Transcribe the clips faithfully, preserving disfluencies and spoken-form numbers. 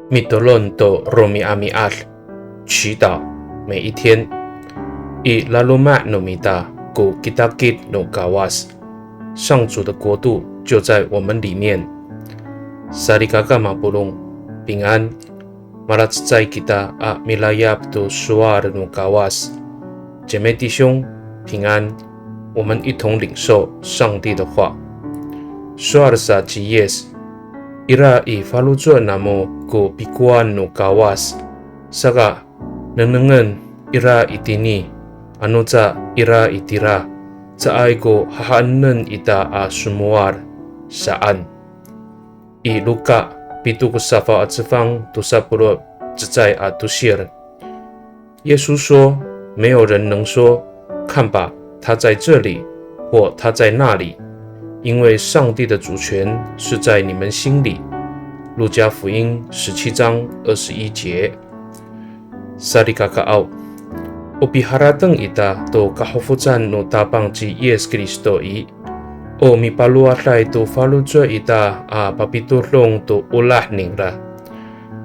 Mitolon to romi'ami'ad, 祈祷每一天。I laloma' no mita ko kitakit no Kawas, 上主的国度就在我们里面。Salikaka mapolong, 平安。Malacecay kita a milayap to sowal no Kawas. 姐妹弟兄，平安。我们一同领受上帝的话。Sowal sa ci Yis, ira i faloco' namo ko pikowan no Kawas. Saka, nengnengen ira itini, anoca ira itira, caay ko hahaenen ita a somowal, saan. I Luka pito ko safaw a cefang tosa polo' cecay a tosir. 耶稣说，没有人能说，看吧，他在这里，或他在那里，因为上帝的主权是在你们心里。路加福音十七章二十一节。Salikakaaw, o piharateng ita to kahofocan no Tapang ci Yis Kristo i, o mipalowaday to faloco' ita a papitodong to olah ningra.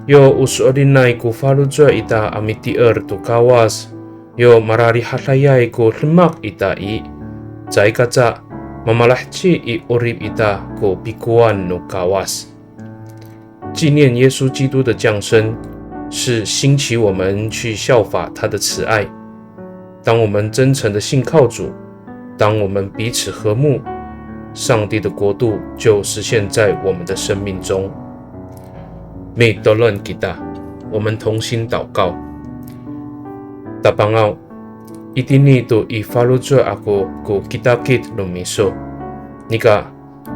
Yo o so'elinay ko faloco' ita a mitier to Kawas, yo mararihadayay ko demak ita i, caay kaca mamalaheci i 'orip ita ko pikowan no Kawas. 纪念耶稣基督的降生，是兴起我们去效法他的慈爱。当我们真诚的信靠主，当我们彼此和睦，上帝的国度就实现在我们的生命中。Mitolon kita, 我们同心祷告。Tapangaw, itini to i faloco' ako ko kitakit no miso. Nika,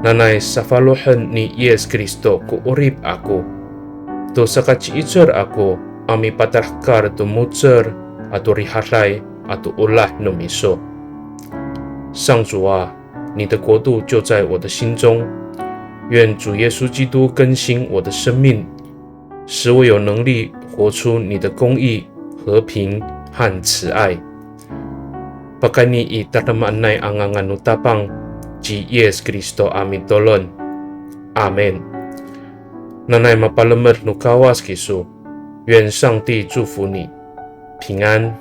nanay safalohen ni Yis Kristo ko 'orip ako. To sakaci'icel ako a mipatahekal to mo^cel ato rihaday ato olah no miso. 上主啊，你的国度就在我的心中。愿主耶稣基督更新我的生命，使我有能力活出你的公义、和平和慈爱。Pakayni i tadamaanay a ngangan no Tapang ci Yis Kristo a mitolon. Amin. Nanay mapalemed no Kawas kiso. 愿上帝祝福你，平安。